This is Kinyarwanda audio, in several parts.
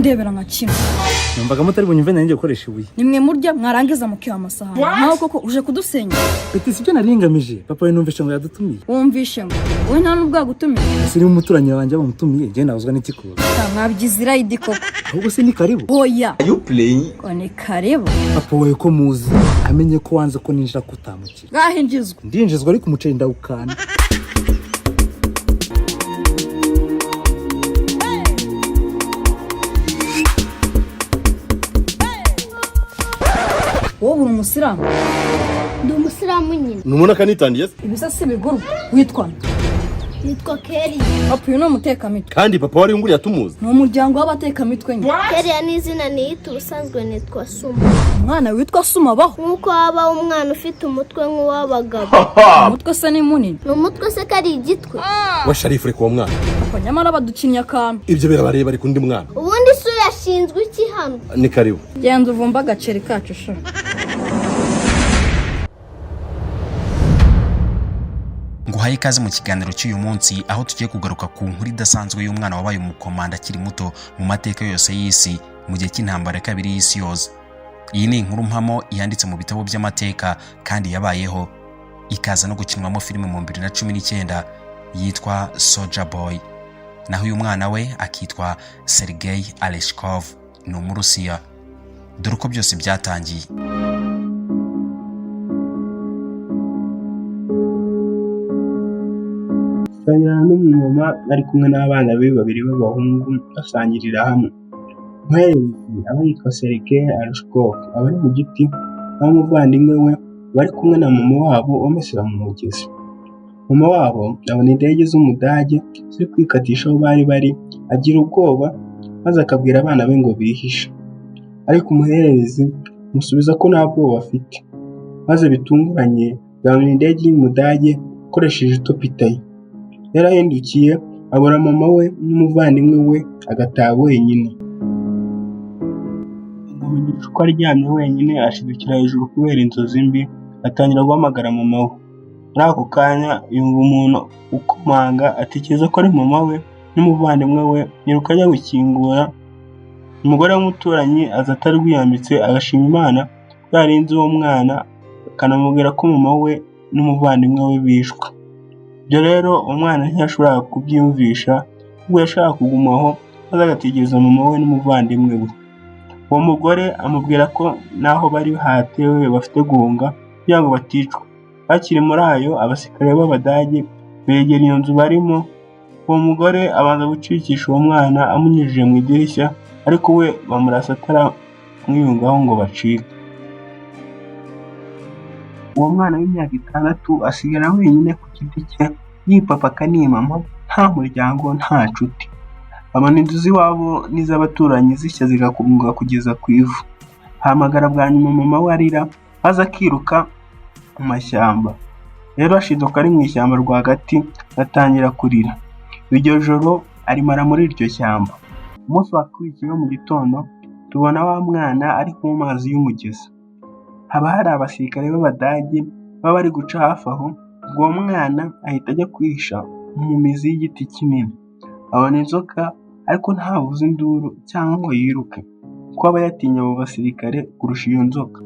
Ndebera nka kimwe. Numvaga mutari bunyumve, nanjye gukoresha ibuye. Nimwe murya mwarangiza mukiha amasahani nkaho koko uje kudusenya. Ati sibyo nari ngamije, papa we numvishe ngo yadutumiye. Wumvishe ngo wowe nta n'ubwo yagutumiye. Ese niba umuturanyi wanjye bamutumiye, njye nabuzwa n'ikikuza? Ta, mwabyize irayidi koko. Ahubwo se ni karibu? Oya. Are you playing? Ngo ni karibu. Papa wawe ko muzi, amenye ko wanze ko ninjira kutamukira. Bwahinjizwa. Ndinjizwa, ariko umuceri ndawukanda. Wowe uri umusilamu? Ndi umusilamu nyine. Numubona akanitandiye se? Ibisa si bigurwa. Witwa nde? Nitwa Keriya. Papa, uyu ni umutekamitwe. Kandi papa wari nguriya tumuzi. Ni umuryango w'abatekamitwe nyine. Keriya ni izina niyita, ubusanzwe nitwa Suma. Umwana witwa Suma abaho? Nk'uko habaho umwana ufite umutwe nk'uw'abagabo. Umutwe se ni munini? Ni umutwe se ko ari igitwe? Wa Sharifu, reka uwo mwana. Papa, nyamara badukinnye akantu. Ibyo birabareba, ariko undi mwana. Ubundi se uyashinzwe iki hano? Ni karibu. Genda uvumbe agaceri kacu sha. Nguhaye ikaze mu kiganiro cy'uyu munsi, aho tugiye kugaruka ku nkuru idasanzwe y'umwana wabaye umukomanda akiri muto mu mateka yose y'isi mu gihe cy'intambara ya kabiri y'isi yose. Iyi ni inkuru mpamo yanditse mu bitabo by'amateka kandi yabayeho, ikaza no gukinwamo filime mu 2019 yitwa Soldier Boy. Naho uyu mwana we akitwa Sergei Aleshkov, ni Umurusiya. Dore uko byose byatangiye. Sangira n'umumama ari kumwe n'abana be babiri b'abahungu, basangirira hamwe. Umuhererezi aba yitwa Sergei Arushkov, aba ari mu giti, naho umuvandimwe we bari kumwe na mama wabo bamesera mu mugezi. Mama wabo abona indege z'Umudage ziri kwikatisha aho bari bari, agira ubwoba maze akabwira abana be ngo bihishe. Ariko umuhererezi amusubiza ko nta bwoba afite. Maze bitunguranye gahanura indege y'Umudage akoresheje itopita ye. Yarahindukiye abura mama we n'umuvandimwe we, agataha wenyine. Mu gicuku aryamye wenyine, ashidukira hejuru kubera inzozi mbi, atangira guhamagara mama we. Muri ako kanya yumva umuntu ukomanga, atekereza ko ari mama we n'umuvandimwe we, yiruka ajya gukingura. Umugore w'umuturanyi aza atarwiyambitse, agashima Imana ko yarinze uwo mwana, akanamubwira ko mama we n'umuvandimwe we bishwe. Ibyo rero umwana ntiyashoboraga kubyiyumvisha, ahubwo yashakaga kuguma aho maze agategereza mama we n'umuvandimwe we. Uwo mugore amubwira ko n'aho bari hatewe bafite guhunga kugira ngo baticwa. Bakiri muri ayo, abasirikare b'Abadage begera iyo nzu barimo, uwo mugore abanza gucikisha uwo mwana amunyujije mu idirishya, ariko we bamurasa ataramwiyungaho ngo bacike. Uwo mwana w'imyaka 6 asigara wenyine ku giti cye, yipapa akanimama, nta muryango, nta nshuti. Abona inzu z'iwabo n'iz'abaturanyi zishya zigakunguka kugeza ku ivu. Ahamagara bwa nyuma mama we arira, maze akiruka mu mashyamba. Rero ashiduka ari mu ishyamba rwagati, agatangira kurira. Iryo joro arimara muri iryo shyamba. Umunsi wakurikiyeho mu gitondo, tubona wa mwana ari kunywa amazi y'umugezi. Haba hari abasirikare b'Abadage baba bari guca hafi aho, ubwo uwo mwana ahita ajya kwihisha mu mizi y'igiti kinini. Abona inzoka ariko ntavuze induru cyangwa ngo yiruke, kuko aba yatinye abo basirikare kurusha iyo nzoka.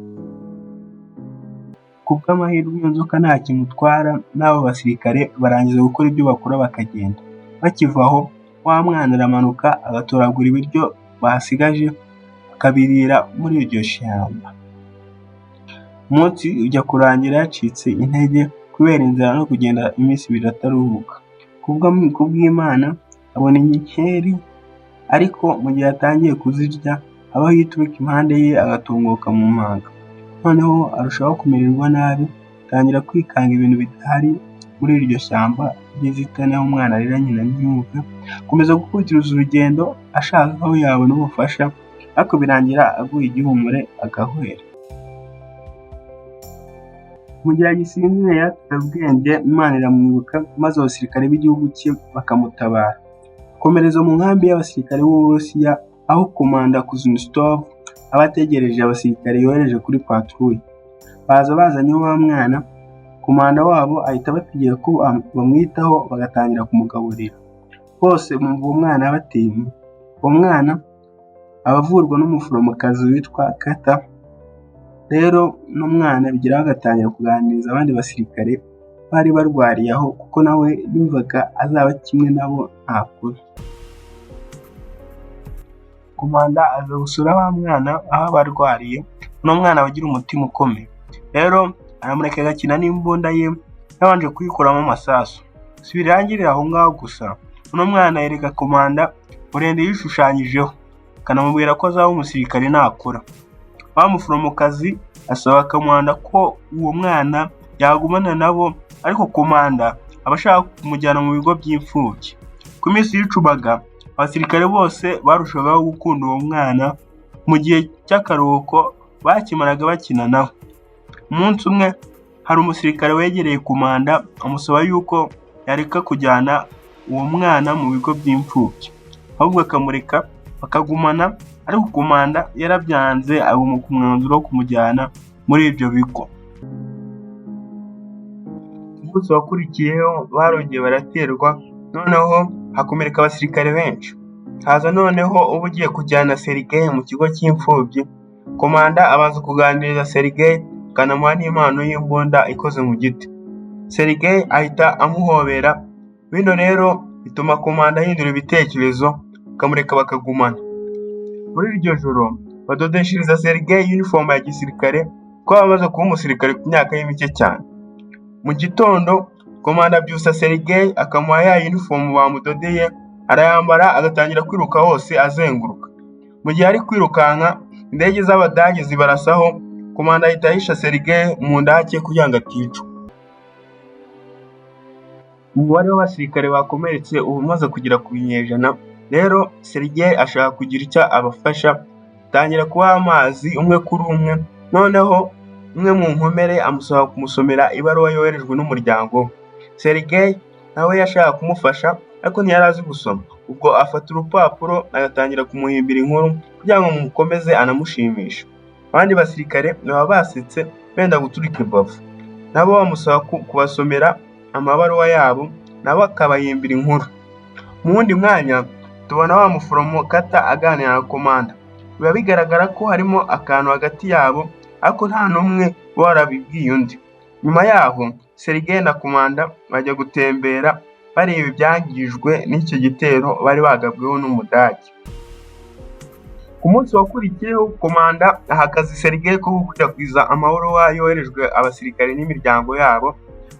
Ku bw'amahirwe iyo nzoka nta kintu itwara, n'abo basirikare barangiza gukora ibyo bakora bakagenda. Bakiva aho, wa mwana aramanuka agatoragura ibiryo basigaje akabirira muri iryo shyamba. Umunsi ujya kurangira yacitse intege kubera inzara no kugenda iminsi 2 ataruhuka. Ku bw'Imana abona inkeri, ariko mu gihe atangiye kuzirya habaho ituruka impande ye agatunguka mu manga. Noneho arushaho kumererwa nabi, atangira kwikanga ibintu bidahari muri iryo shyamba ry'inzitane, aho umwana arira nyina ntiyumve. Akomeza gukurikiza urugendo ashaka aho yabona ubufasha, ariko birangira aguye igihumure agahwera. Mu gihe agisinziriye yataye ubwenge, Imana iramwibuka maze abasirikare b'igihugu cye bakamutabara. Akomereza mu nkambi y'abasirikare b'Uburusiya, aho Komanda Kuznetsov aba ategereje abasirikare yohereje kuri patrouille. Baza bazanye wa mwana, komanda wabo ahita abategeka ko bamwitaho, bagatangira kumugaburira. Bose bumva uwo mwana bateye. Uwo mwana Aba avurwa n'umuforomokazi witwa Kata. Rero n'umwana bigeraho agatangira kuganiriza abandi basirikare bari barwariye aho, kuko nawe yumvaga azaba kimwe nabo ntakura. Komanda aza gusura wa mwana aho aba arwariye. Uno mwana aba agira umutima ukomeye, rero aramureka agakina n'imbunda ye yabanje kuyikuramo amasasu. Si birangirira aho ngaho gusa, uno mwana yereka komanda burende yishushanyijeho, akanamubwira ko azaba umusirikare nakura. Wa muforomokazi asaba komanda ko uwo mwana yagumana nabo, ariko komanda aba ashaka kumujyana mu bigo by'imfubyi. Ku minsi yicumaga, abasirikare bose barushagaho gukunda uwo mwana. Mu gihe cy'akaruhuko bakimaraga bakina nawe. Umunsi umwe hari umusirikare wegereye komanda amusaba yuko yareka kujyana uwo mwana mu bigo by'imfubyi, ahubwo akamureka bakagumana, ariko komanda yarabyanze, aguma ku mwanzuro wo kumujyana muri ibyo bigo. Umunsi wakurikiyeho barongeye baraterwa, noneho hakomereka abasirikare benshi. Haza noneho uba ugiye kujyana Sergei mu kigo cy'imfubyi. Komanda abanza kuganiriza Sergei, akanamuha n'impano y'imbunda ikoze mu giti. Sergei ahita amuhobera. Bino rero bituma komanda ahindura ibitekerezo, akamureka bakagumana. Muri iryo joro badodeshereza Sergei uniform ya gisirikare, kuko aba amaze kuba umusirikare ku myaka ye mike cyane. Mu gitondo komanda abyutsa Sergei, akamuha ya uniform bamudodeye, arayambara agatangira kwiruka hose azenguruka. Mu gihe ari kwirukanka, indege z'Abadage zibarasaho. Komanda ahita ahisha Sergei mu ndake kugira ngo aticwa. Umubare w'abasirikare bakomeretse uba umaze kugera ku binyejana. Rero Sergei ashaka kugira icyo abafasha, atangira kubaha amazi umwe kuri umwe. Noneho umwe mu nkomere amusaba kumusomera ibaruwa yoherejwe n'umuryango we. Sergei nawe yashakaga kumufasha, ariko ntiyari azi gusoma. Ubwo afata urupapuro agatangira kumuhimbira inkuru kugira ngo amukomeze anamushimishe. Abandi basirikare baba basetse benda guturika imbavu. Nabo bamusaba kubasomera amabaruwa yabo, nabo akabahimbira inkuru. Mu wundi mwanya tubona wa muforomo Kata aganira na komanda. Biba bigaragara ko harimo akantu hagati yabo, ariko nta n'umwe uba warabibwiye undi. Nyuma yaho Sergei na komanda bajya gutembera bareba ibyangijwe n'icyo gitero bari bagabweho n'Umudage. Ku munsi wakurikiyeho, komanda aha akazi Sergei ko gukwirakwiza amabaruwa yoherejwe abasirikare n'imiryango yabo.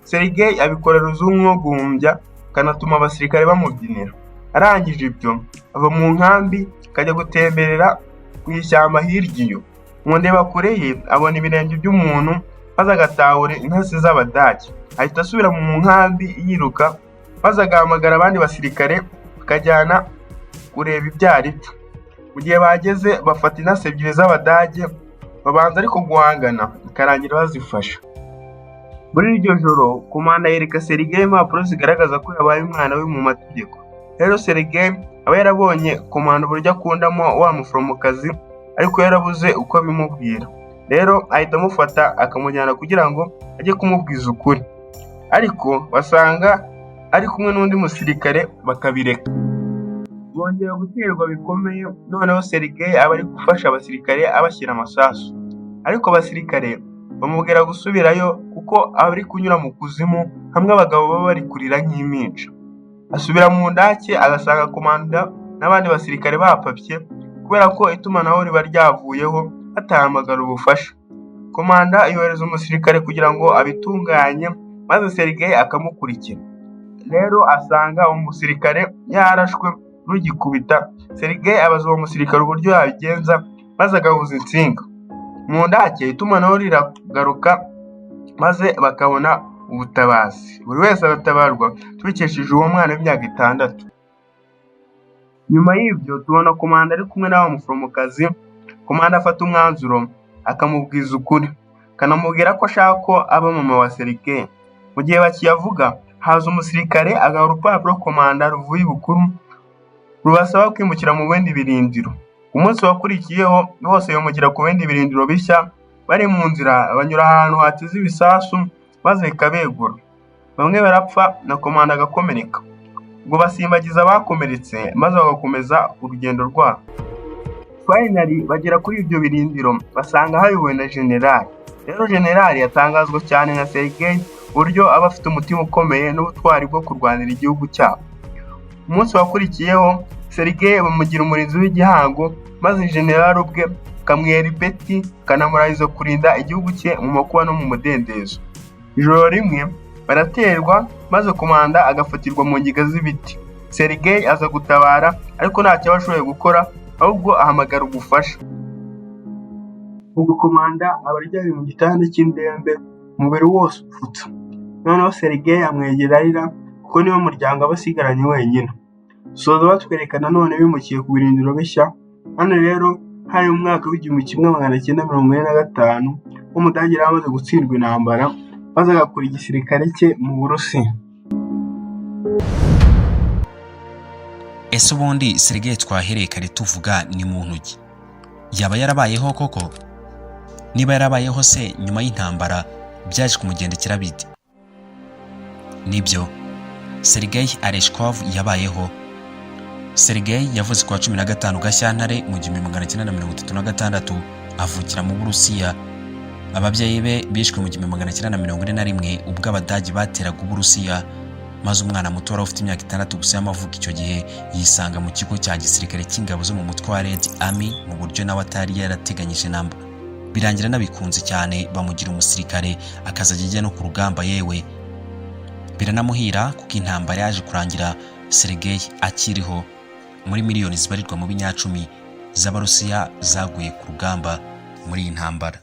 Sergei abikora ruzungu nko guhumbya, akanatuma abasirikare bamubyinira. Arangije ibyo, ava mu nkambi akajya gutemberera mu ishyamba hirya iyo. Mu ndebakure ye abona ibirenge by'umuntu, maze agatahura intasi z'Abadage. Ahita asubira mu nkambi yiruka, maze agahamagara abandi basirikare bakajyana kureba ibyo ari byo. Mu gihe bageze, bafata intasi ebyiri z'Abadage, babanza ariko guhangana bikarangira bazifashe. Muri iryo joro komanda yereka Sergei impapuro zigaragaza ko yabaye umwana we mu mategeko. Rero Sergei aba yarabonye komanda uburyo akundamo wa muforomokazi, ariko yarabuze uko abimubwira. Rero ahita amufata akamujyana kugira ngo ajye kumubwiza ukuri, ariko basanga ari kumwe n'undi musirikare bakabireka. Bongera guterwa bikomeye, noneho Sergei aba ari gufasha abasirikare abashyira amasasu, ariko abasirikare bamubwira gusubirayo kuko ari kunyura mu kuzimu hamwe abagabo baba bari kurira nk'impinja. Asubira mu ndake agasanga komanda n'abandi basirikare bapapye kubera ko itumanaho riba ryavuyeho, batahamagara ubufasha. Komanda yohereza umusirikare kugira ngo abitunganye, maze Sergei akamukurikira. Rero asanga uwo musirikare yarashwe rugikubita. Sergei abaza uwo musirikare uburyo yabigenza, maze agahuza insinga. Mu ndake itumanaho riragaruka, maze bakabona ubutabazi. Buri wese aratabarwa tubikesheje uwo mwana w'imyaka 6. Nyuma y'ibyo tubona komanda ari kumwe na wa muforomokazi. Komanda afata umwanzuro akamubwiza ukuri, akanamubwira ko ashaka ko aba mama wa Sergei. Mu gihe bakiyavuga, haza umusirikare agaha urupapuro komanda ruvuye ibukuru rubasaba kwimukira mu bindi birindiro. Umunsi wakurikiyeho bose bimukira ku bindi birindiro bishya. Bari mu nzira banyura ahantu hateze ibisasu, maze bikabegura. Bamwe barapfa na komanda agakomereka. Ubwo basimbagiza abakomeretse, maze bagakomeza urugendo rwabo. Finally bagera kuri ibyo birindiro, basanga hayobowe na generali. Rero generali atangazwa cyane na Sergei, uburyo aba afite umutima ukomeye n'ubutwari bwo kurwanira igihugu cyabo. Umunsi wakurikiyeho Sergei bamugira umurinzi w'igihango, maze generali ubwe akamwera ipeti, akanamurahiza kurinda igihugu cye mu makuba no mu mudendezo. Ijoro rimwe baraterwa, maze komanda agafatirwa mu ngiga z'ibiti. Sergei aza gutabara, ariko ntacyo aba ashoboye gukora, ahubwo ahamagara ubufasha. Ubwo komanda aba aryamye mu gitanda cy'indembe, umubiri wose upfutse. Noneho Sergei amwegera arira, kuko niwe muryango aba asigaranye wenyine. Soza batwereka nanone bimukiye ku birindiro bishya. Hano rero hari mu mwaka w'1945, Umudage yari amaze gutsindwa intambara, maze agakura igisirikare cye mu Burusiya. Ese ubundi Sergei twahereye kare tuvuga ni muntu ki? Yaba yarabayeho koko? Niba yarabayeho se, nyuma y'intambara byaje kumugendekera bite? Nibyo, Sergei Areshkov yabayeho. Sergei yavuze ku wa 15 Gashyantare mu 1936, avukira mu Burusiya. Ababyeyi be bishwe mu 1941 ubwo Abadage bateraga Uburusiya, maze umwana muto wari ufite imyaka 6 gusa y'amavuko icyo gihe yisanga mu kigo cya gisirikare cy'ingabo zo mu mutwe wa Red Army mu buryo nawe atari yarateganyije namba. Birangira nabikunze cyane, bamugira umusirikare, akazajya ajya no ku rugamba. Yewe, biranamuhira kuko intambara yaje kurangira Sergei akiriho, muri miliyoni zibarirwa mu binyacumi z'Abarusiya zaguye ku rugamba muri iyi ntambara.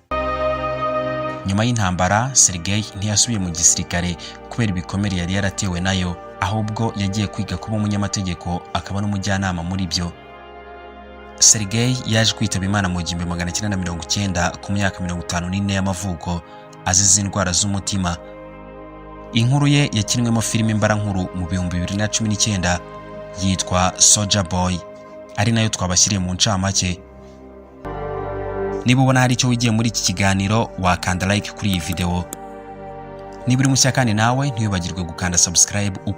Nyuma y'intambara Sergei ntiyasubiye mu gisirikare kubera ibikomere yari yaratewe nayo, ahubwo yagiye kwiga kuba umunyamategeko, akaba n'umujyanama muri byo. Sergei yaje kwitaba Imana mu 1990 ku myaka 54 y'amavuko, azize indwara z'umutima. Inkuru ye yakinwemo filime mbarankuru mu 2019 yitwa Soldier Boy, ari nayo twabashyiriye mu ncamake. Niba ubona hari icyo wigiye muri iki kiganiro, wakanda like kuri iyi video. Niba uri mushya kandi nawe, ntiwibagirwe gukanda subscribe ukore.